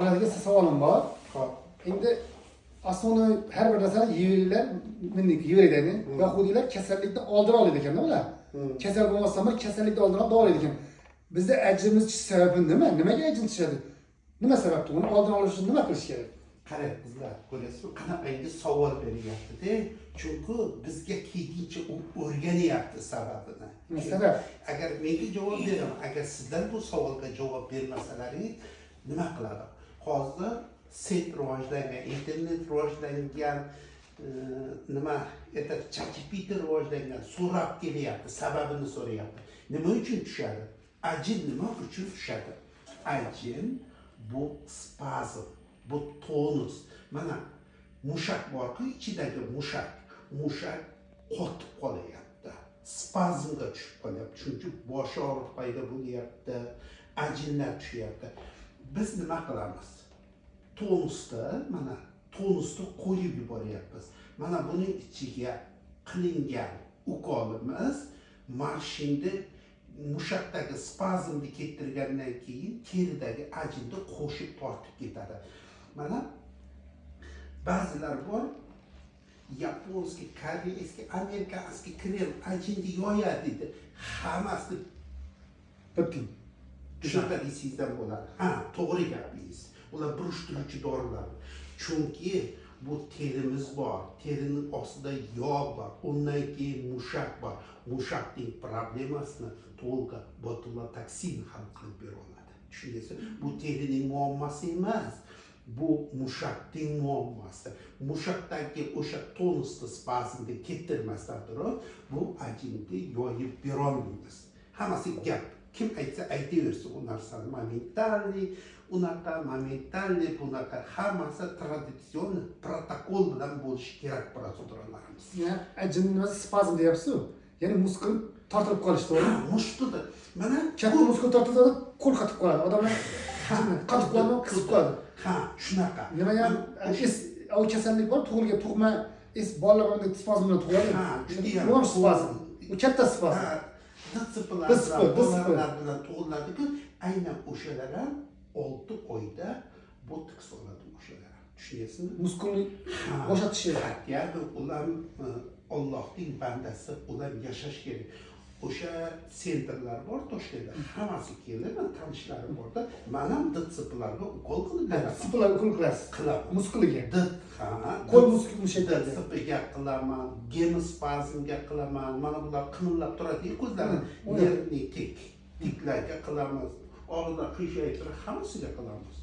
Ularga savolim bor. Ho'p. Endi основной har bir narsani yevreylar, mindik yevreylarni, yahudiylar kasallikni oldini oladi ekanda ular. Kasal bo'lmasdan bir kasallikni oldini olib davolaydi ekan. Bizda ajinimiz tushish sababi nima? Nimaga ajin tushadi? Nima sababdan? Uni oldini olish uchun nima qilish kerak? Qarang, qizlar, ko'rasizmi, qanaqangi savol beryapti-da. Chunki bizga kelguncha u o'rganyapti sababini. Nima sabab? Agar menga javob beraman, agar sizlar bu savolga javob bermasalaringiz, nima qiladi? Hozir сеть rivojlangan, internet rivojlangan, nima, это ChatGPT rivojlangan, so'rab kelyapti, sababini so'rayapti. Nima uchun tushadi? Ajin nima uchun tushadi? Ajin bu spazm, bu tonus. Mana mushak borku, ichidagi mushak, mushak qotib qolyapti. Spazmga tushib qolyapti. Chunki bosh og'riq paydo bo'lyapti, ajinlar tushyapti. Biz nima qilamiz? Tonusda, mana tonusni qo'yib yuboryapmiz. Mana buning ichiga qilingan ukolimiz морщин ni, mushakdagi spazmni kettirgandan keyin teridagi ajinni qo'shib tortib ketadi. Mana ba'zilar bor, японский, корейский, американский krem ajinni yoyadi deydi. Hammasini Bir tiyin. Shunaqa desangiz ham bo'ladi. Ha, to'g'ri gapingiz. Ular burishtiruvchi dorilar. Chunki bu terimiz bor, terining ostida yog' bor, undan keyin mushak bor. Mushakning problemasini только botulotoksin hal qilib bera oladi. Tushundingizmi? Bu terining muammosi emas. Bu mushakning muammosi. Mushakdagi o'sha tonusni, spazmni kettirmasdan turib, bu ajinni yoyib berolmaymiz. Hammasi gap. Kim aytsa aytaversin u narsani, моментальный unaqa, моментальный bunaqa, hammasi традицион protokol bilan bo'lishi kerak protseduralarimiz. Yani ajin nimasi, spazm deyapsiz-ku. Ya'ni muskul tortilib qolish, to'g'rimi? Ha, muskulda mana. Katta muskul tortilsa, qo'l qotib qoladi. Odamlar qotib qoladi, qisib qoladi. Ha, shunaqa. Nima ham es u kasallik bor, tug'ilgan tug'ma es bolalar bunday spazm bilan tug'iladi. Ha, judayam. Bu ham spazm. U katta spazm. Ha, DCPlar DCP, bilan, DCP. bolalar bilan tug'iladiku, aynan o'shalar ham 6 oyda botoks oladi o'shalar ham, tushunyapsizmi? Muskulni Ha. bo'shatishi. Хотя бы ular Ollohning bandasi, ular yashash kerak. O'sha центр lar bor Toshkentda, hammasi kelib, man tanishlarim borda, man ham DCPlarga ukol qilib beraman. DCPlar ukol qilasiz. Qilaman. Muskuliga. D ha. Qo'l muskul mushaklariga. DCPga qilaman, gemospazmga qilaman. Mana bular qimillab turadi ko'zlari, Hmm, нервный тик, tiklarga qilamiz, og'izlar qiyshayib turadi, hammasiga qilamiz.